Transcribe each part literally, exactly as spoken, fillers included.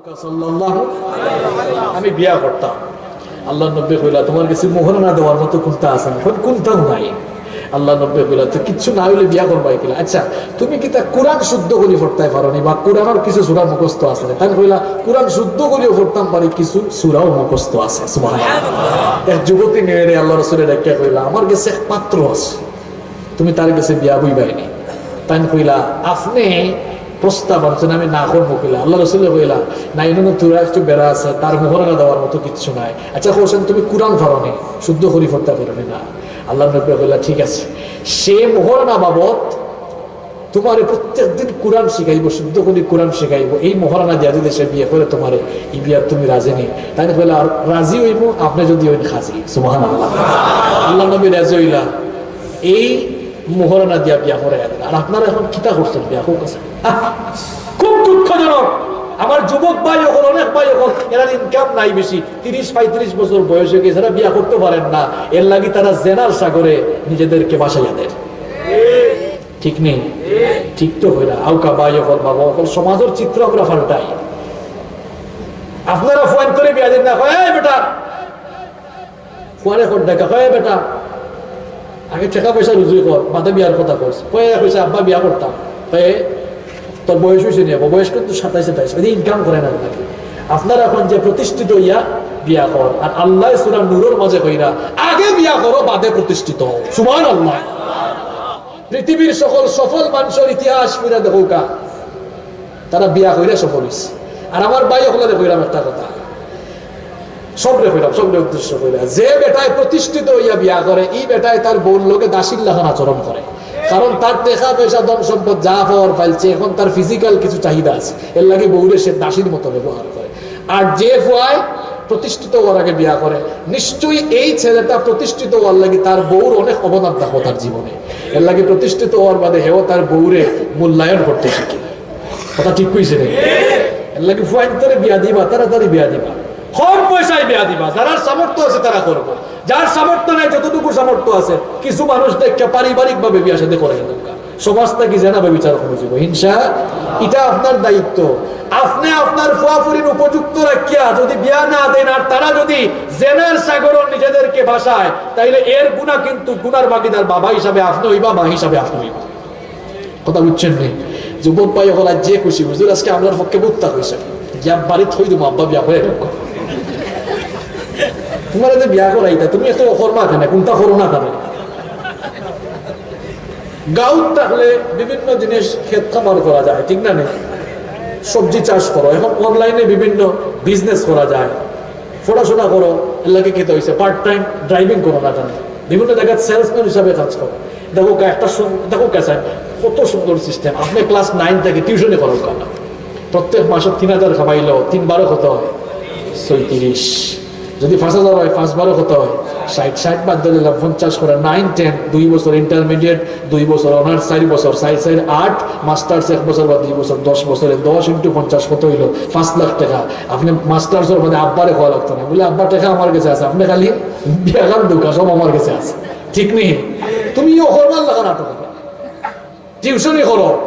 সাল্লাল্লাহু, আমি বিয়া করতাম। আল্লাহর নবী কইলা, "তোমার গেছে মোহরানা দেওয়ার মতো কুনতা আছে নি?" কইন, "কুনতাও নাই।" আল্লাহর নবী কইলা, "তো কিচ্ছু না অইলে বিয়া করবায় কিলা? আচ্ছা, তুমি কিতা কুরআন শুদ্ধ করি পড়তায় পারো নি বা কুরআনর কিছু সূরা মুখস্থ আছে নি?" তাইন কইলা, "কুরআন শুদ্ধ করিও পড়তাম পারি, কিছু সূরাও মুখস্থ আছে।" সুবহানাল্লাহ। এক যুবতী মেয়েরে আল্লাহর রাসূলে ডাকিয়া কইলা, "আমার গেছে এক পাত্র আছে।" তুমি তার গেছে বিয়া বইবায় নি। তাইন কইলা, "আপনে প্রস্তাব আনছইন, আমি না করমু কিলা?" আল্লাহর রাসূলে কইলা, "না, ইনো তো থুড়া একটু বেড়া আছে, তার মোহরানা দেওয়ার মতো কিচ্ছু নাই। আচ্ছা, কওছেন তুমি কুরআন পারো নি, শুদ্ধ করি পড়তায় পারো নি না?" আল্লাহর নবী কইলা, "ঠিক আছে, সে মোহরানা বাবদ তোমারে প্রত্যেক দিন কুরআন শিখাইবো, শুদ্ধ করি কুরআন শিখাইবো। এই মোহরানা দিয়া যদি সে বিয়া করে তোমারে, এই বিয়াত তুমি রাজি নি?" তাইন কইলা, "রাজি অইমু, আপনে যদি অইন কাজী।" সুবহানাল্লাহ। আল্লাহর নবী রাজি অইলা। এই মোহরানা দিয়া বিয়া করাইয়া দিলা। আর আপনারা এখন কিতা করছইন? বিয়া কউক্কা। আহ, খুব দুঃখজনক। আমার যুবক ভাই অকল, অনেক ভাই অকল, এরার ইনকাম নাই বেশি, তিরিশ পঁয়ত্রিশ বছর বয়স অই গেছে, এরা বিয়া করতো পারের না, এরলাগি তারা জেনার সাগরে নিজেদেরকে ভাসাইয়া দের। ঠিক নি? ঠিক তো কইরা। আউক্কা ভাই অকল, বাবা অকল, সমাজর চিত্র আমরা পাল্টাই। আপনারা ফুয়াইন্তরে বিয়া দেইন না, কয়, "এই বেটা," ফুয়ারে কর ডাকা, কয়, "বেটা, আগে টেকা পয়সা রুজি কর, বাদে বিয়ার কথা কস।" কয়, কইছে, "আব্বা, বিয়া করতাম।" কয়, "তোর বয়স অইছে নি? বয়স কিন্তু সাতাইশ আঠাইশ, ওই ইনকাম করে না নাকি?" আপনারা এখন যে প্রতিষ্ঠিত অইয়া বিয়া কর, আর আল্লায় সূরা নূরর মাঝে কইরা, "আগে বিয়া করো, বাদে প্রতিষ্ঠিত হও।" সুবহানাল্লাহ। পৃথিবীর সকল সফল মানষর ইতিহাস পুরা দেখউক্কা, তারা বিয়া কইরা সফল অইছে। আর আমার ভাই অকলরে কইরাম একটা কথা, সবরে কইরাম, সবরে উদ্দেশ্য কইরা, যে বেটায় প্রতিষ্ঠিত অইয়া বিয়া করে, ই বেটায় তার বউর লগে দাসীর লাখান আচরণ করে। কারণ তার টেকা পয়সা, ধন সম্পদ যা পাওয়ার পাইলছে, এখন তার ফিজিক্যাল কিছু চাহিদা আছে, এরলাগি বউরে সে দাসীর মতো ব্যবহার করে। আর যে ফুয়ায় প্রতিষ্ঠিত অওয়ার আগে বিয়া করে, নিশ্চয়ই এই ছেলেটা প্রতিষ্ঠিত অওয়ার লাগি তার বউর অনেক অবদান থাকবো তার জীবনে। এরলাগি প্রতিষ্ঠিত অওয়ার বাদে হেও তার বউরে মূল্যায়ন করতে শিখে। কথা ঠিক কইছি নি? এরলাগি ফুয়াইন্তরে বিয়া দিবা, তাড়াতাড়ি বিয়া দিবা, কম পয়সায় বিয়া দিবা, যারার সামর্থ্য আছে তারা করবা, যার সামর্থ্য নাই, যতটুকু সামর্থ্য আছে, কিছু মানুষ দেখিয়া পারিবারিকভাবে বিয়া শাদী করাইয়া দেউক্কা। সমাজ থাকি জেনা ব্যভিচার কমে যাইবো, হিংসা। ইটা আপনার দায়িত্ব। আপনে আপনার ফুয়াফুরিন উপযুক্ত রাখিয়া যদি বিয়া না দেইন, আর তারা যদি জেনার সাগরো নিজেদেরকে ভাসায়, তাইলে এর গুনা কিন্তু গুনার ভাগীদার বাবা হিসাবে আপনে অইবা, মা হিসাবে আপনে অইবা। কথা বুঝছইন নি? যুবক ভাই অকল আইজ যে খুশি, "হুজুর, আজকে আমরার পক্ষে বক্তা কইছে।" গিয়া বাড়িত কই দিমু, "আব্বা, বিয়া করে রাখো।" তোমারে যে বিয়া করাইতা, তুমি এত করবা কেনে, কুনটা করো না কেনে? গাঁওত থাকলে বিভিন্ন জিনিস খেত খামার করা যায়, ঠিক না নি? সবজি চাষ করো, এখন অনলাইনে বিভিন্ন বিজনেস করা যায়। পড়াশোনা করো, এরলাগি কিতা অইছে, পার্ট টাইম ড্রাইভিং করো না কেনে? বিভিন্ন জাগাত সেলসম্যান হিসাবে কাজ করো। দেখউক্কা, একটা সু-, দেখউক্কা স্যার, কত সুন্দর সিস্টেম। আপনে ক্লাস নাইন থাকি টিউশনি করাউক্কা না, প্রত্যেক মাসো তিন হাজার কামাইলো, তিন বারো কত অয়? ছয়ত্রিশ। যদি পাঁচ হাজার অয়, পাঁচ বারো কত অয়? ষাইট। ষাইট বাদ দিলাইলাম, পঞ্চাশ করে, নাইন টেন, দুই বছর ইন্টারমিডিয়েট, দুই বছর অনার্স, চাইর বছর, চাইর চাইর আট, মাস্টার্স এক বছর বা দুই বছর, দশ বছরে দশ ইন্টু পঞ্চাশ কত অইলো? পাঁচ লাখ টেকা। আপনে মাস্টার্সর বাদে আব্বারে কওয়া লাগতো না, বুলে, "আব্বা, টেকা আমার গেছে আছে, আপনে খালি বিয়াখান দেউক্কা, সব আমার গেছে আছে।" ঠিক নি? তুমি ইও করবার লাগা নাটক, টিউশনি করো,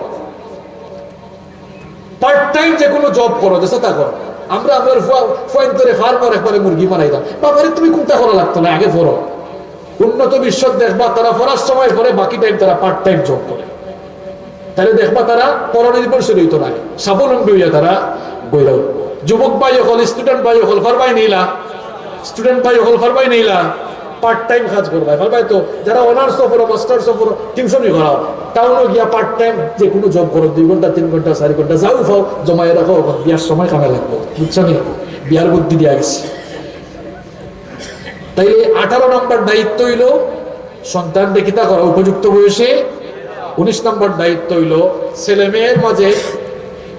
পার্ট টাইম যে কুনু জব করো, যেতা করো। আমরা আমরার ফুয়া-, ফুয়াইন্তরে ফার্মর একবারে মুরগি বানাইলাম। বাবারে, তুমি কুনটা করা লাগতো না, আগে পড়ো। উন্নত বিশ্বত দেখবা, তারা পড়ার সময় পড়ে, বাকি টাইম তারা পার্ট টাইম জব করে। তাইলে দেখবা, তারা পরনির্ভরশীল অইতো নায়, স্বাবলম্বী অইয়া তারা গইড়া উঠবো। যুবক ভাই অকল, স্টুডেন্ট ভাই অকল, পারবায় নি ইলা? স্টুডেন্ট ভাই অকল, পারবায় নি ইলা? পার্ট টাইম কাজ করবায়, পারবায় তো? যারা অনার্স পড়ো, মাস্টার্স পড়ো, টিউশনি করাও, টাউনো গিয়া পার্ট টাইম যে কুনু জব করো, দুই ঘন্টা, তিন ঘন্টা, চাইর ঘন্টা, যাউ পাও, জমাইয়া রাখো, অখন বিয়ার সময় কামে লাগবো, বুঝছো নি? বিয়ার বুদ্ধি দিয়া গেছি। তাইলে আঠারো নম্বর দায়িত্ব অইলো সন্তানরে কিতা করা উপযুক্ত বয়সে। উনিশ নম্বর দায়িত্ব অইলো ছেলে মেয়ের মাঝে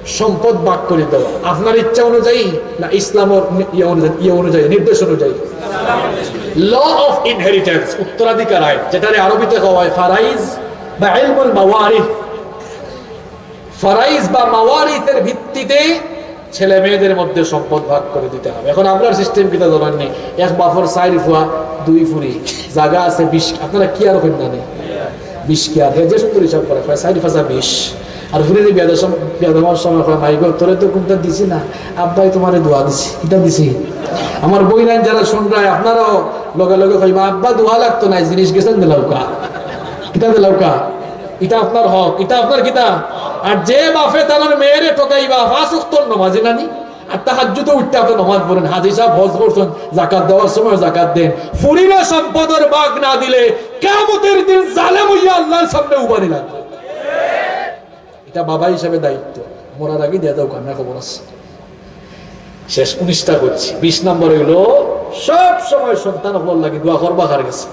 সম্পদ ভাগ করি দেওয়া আপনার ইচ্ছা অনুযায়ী না ইসলামর নি-, ইয়ে অনুযায়ী, ইয়ে অনুযায়ী, নির্দেশ অনুযায়ী। ল অফ ইনহেরিটেন্স, উত্তরাধিকার আইন, যেটারে আরবিতে কওয়া অয় ফারাইজ বা ইলমুল মাওয়ারিস। ফারাইজ বা মাওয়ারিসের ভিত্তিতে ছেলে মেয়েদের মধ্যে সম্পদ ভাগ করে দিতে হবে। এখন আমরার সিস্টেম কিতা জানইন নি? এক বাপর চাইর ফুয়া, দুই ফুরি, জাগা আছে বিশ, আপনারা কিয়ার কইন না নি? বিশ কিয়ার, হে যে সুন্দর হিসাব করে, কয় চাইর পাঁচা বিশ। আর ফুরিরে বিয়া দেওয়ার সম-, বিয়া দেওয়ার সময় কয়, "মাই গো, তোরে তো কুনতা দিছি না, আব্বায় তুমারে দোয়া দিছি।" কিতা দিছি? আমার বইনাইন যারা হুনরায়, আপনারাও লগে লগে কইবা, "আব্বা, দোয়া লাগতো নায়, জিনিস গেছইন দিলাউক্কা।" কিতা দিলাউক্কা? ইটা আপনার হক, ইটা আপনার কিতা? আর যে বাফে তার মেয়েরে ঠকাইবা, পাঁচ ওয়াক্তর নমাজি নানি, আর তাহাজ্জুদো উঠিয়া আপনে নমাজ পড়ইন, হাজি সাব হজ করছইন, জাকাত দেওয়ার সময় জাকাত দেইন, ফুরিরে সম্পদর ভাগ না দিলে কিয়ামতর দিন জালেম অইয়া আল্লার সামনে উবানি লাগবো। ইটা বাবা হিসাবে দায়িত্ব, মরার আগে দিয়া যাও, কান্না খবর আছে। শেষ উনিশটা করছি, বিশ নম্বর অইলো, সব সময় সন্তান অকলর লাগি দোয়া করবা কার গেছে?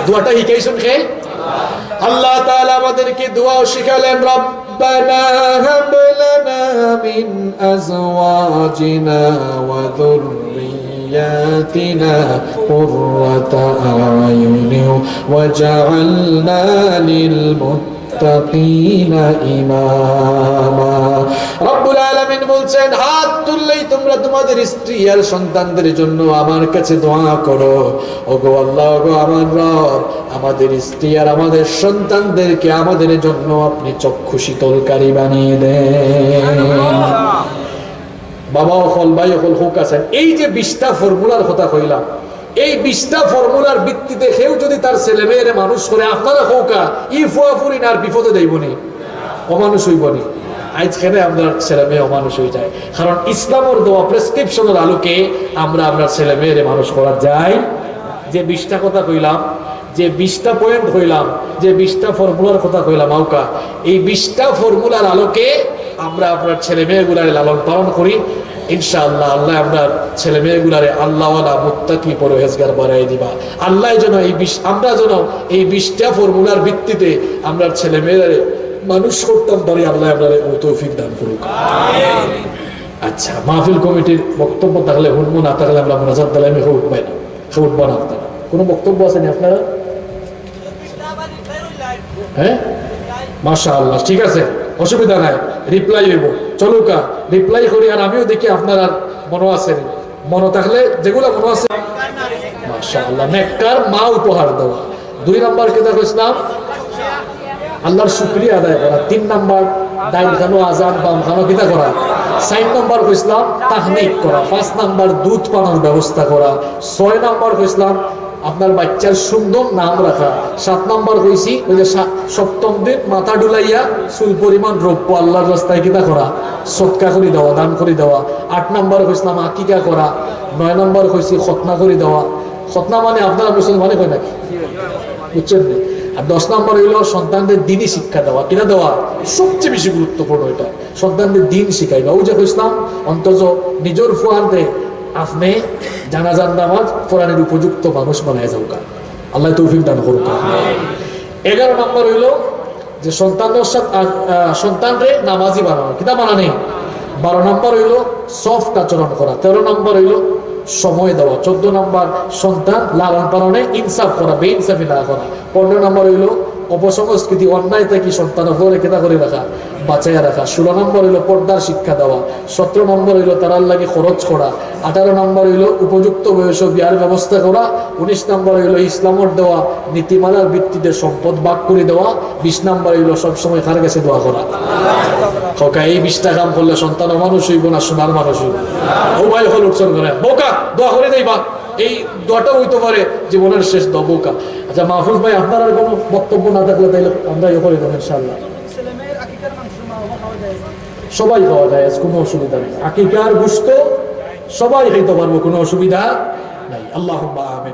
দোয়াটা হিকাইছইন কে? আল্লাহ তাআলা আমাদেরকে দোয়াও শিখালেন, "রব্বানা হাব লানা মিন আজওয়াজিনা ওয়া যুররিয়াতিনা কুররাতা আ'ইউনিন ওয়াজআলনা লিল মুত্তাকিনা ইমামা।" রব্বুল আলামিন বলছেন, "হাত তুললেই তোমরা তোমাদের স্ত্রী আর সন্তানদের জন্য আমার কাছে দোয়া করো।" ওগো আল্লাহ, ওগো আমার রব, আমাদের স্ত্রী আর আমাদের সন্তানদেরকে আমাদের জন্য আপনি চক্ষু শীতলকারী বানিয়ে দেন। বাবা অকল, ভাই অকল, কউক্কা চাইন, এই যে বিশটা ফর্মুলার কথা কইলাম, এই বিশটা ফর্মুলার ভিত্তিতে কেউ যদি তার ছেলে মেয়েরে মানুষ করে, আপনারা কউক্কা, ই ফুয়া ফুরি নার বিপদে যাইবো নি? অমানুষ অইবো নি? আইজ কেনে আমরার ছেলে মেয়ে অমানুষ অইযায়? কারণ ইসলামর দেওয়া প্রেসক্রিপশনর আলোকে আমরা আমরার ছেলে মেয়েরে মানুষ করার যাই। যে বিশটা কথা কইলাম, যে বিশটা পয়েন্ট কইলাম, যে বিশটা ফর্মুলার কথা কইলাম, আউক্কা, এই বিশটা ফর্মুলার আলোকে আমরা আমরার ছেলে মেয়েগুলারে লালন পালন করি। ইনশাআল্লাহ, আল্লায় আমরার ছেলে মেয়েগুলারে আল্লাহওয়ালা, মুত্তাকি, পরহেজগার বানাই দিবা। আল্লায় যেন এই বিশ, আমরা যেন এই বিশটা ফর্মুলার ভিত্তিতে আমরার ছেলে মেয়েরারে মানুষ করতাম পারি, আল্লায় আমরারে ও তৌফিক দান করুক। আচ্ছা, মাহফিল কমিটির বক্তব্য থাকলে হুনমু, না থাকলে আমরা মোনাজাত দিলাইমু, কেউ উঠবায় না, কেউ উঠবা না আপনারা। কোনো বক্তব্য আছে নি আপনারা? হ্যাঁ, মাশাআল্লাহ, ঠিক আছে, অসুবিধা নাই, রিপ্লাই অইবো। চলুক্কা, রিপ্লাই করি, আর আমিও দেখি আপনারার মনো আছে নি, মনো থাকলে যেগুলা মনো আছে। মাশাআল্লাহ, নেককার মা উপহার দেওয়া। দুই নাম্বার কিতা কইছলাম? আল্লাহর শুকরিয়া আদায় করা। তিন নাম্বার, ডাইন কানো আজান, বাম কানো কিতা করা? চাইর নাম্বার কইছলাম তাহনিক করা। পাঁচ নাম্বার দুধ পানর ব্যবস্থা করা। ছয় নাম্বার কইছলাম আপনার বাইচ্চার সুন্দর নাম রাখা। সাত নাম্বার কইছি, ওই যে সা-, সপ্তম দিন মাথা ডুলাইয়া চুল পরিমাণ রৌপ্য আল্লাহর রাস্তায় কিতা করা? সদকা করি দেওয়া, দান করি দেওয়া। আট নাম্বার কইছলাম আকিকা করা। নয় নাম্বার কইছি খতনা করি দেওয়া। খতনা মানে আপনারা মুসলমানে কয় নাকি? বুঝছেন নি? আর দশ নাম্বার অইলো সন্তানরে দ্বীনি শিক্ষা দেওয়া। কিতা দেওয়া? সবচেয়ে বেশি গুরুত্বপূর্ণ ইটা। সন্তানরে দ্বীন শিখাইবা। ওই যে কইছলাম, অন্তত নিজর ফুয়ারে আপনে জানাজার নামাজ পড়ানির উপযুক্ত মানুষ বানাইয়া যাউক্কা। আল্লায় তৌফিক দান করুক। এগারো নাম্বার অইলো যে সন্তানর সাথে, আহ, আহ, সন্তানরে নামাজি বানানো। কিতা বানানি? বারো নাম্বার অইলো সফট আচরণ করা। তেরো নাম্বার অইলো সময় দেওয়া। চোদ্দ নাম্বার, সন্তান লালন পালনে ইনসাফ করা, বেইনসাফি না করা। পনেরো নাম্বার অইলো অপসংস্কৃতি, অন্যায় থাকি সন্তান অকলরে কিতা করি রাখা, বাঁচাইয়া রাখা। ষোলো নাম্বার অইলো পর্দার শিক্ষা দেওয়া। সতেরো নাম্বার অইলো তারার লাগি খরচ করা। আঠারো নাম্বার অইলো উপযুক্ত বয়সো বিয়ার ব্যবস্থা করা। উনিশ নাম্বার অইলো ইসলামর দেওয়া নীতিমালার ভিত্তিতে সম্পদ ভাগ করি দেওয়া। বিশ নাম্বার অইলো সবসময় কার গেছে দোয়া করা। কউক্কা, এই বিশটা কাম করলে সন্তান অমানুষ অইবো না সোনার মানুষ অইবো? ও ভাই অকল উঠছইন কেনে? বউক্কা, দোয়া করি যাইবা। এই দোয়াটা অইতো পারে জীবনের শেষ দোয়া, বউক্কা। আচ্ছা, মাহফুজ ভাই, আপনারার কোনো বক্তব্য না থাকলে তাইলে আমরা ইয়ে করি দেবো ইনশাআল্লাহ। সবাই খাওয়া যায়, কোনো অসুবিধা নেই। আকিকার গোশত সবাই খাইতে পারবো, কোনো অসুবিধা নাই। আল্লাহুম্মা আমিন।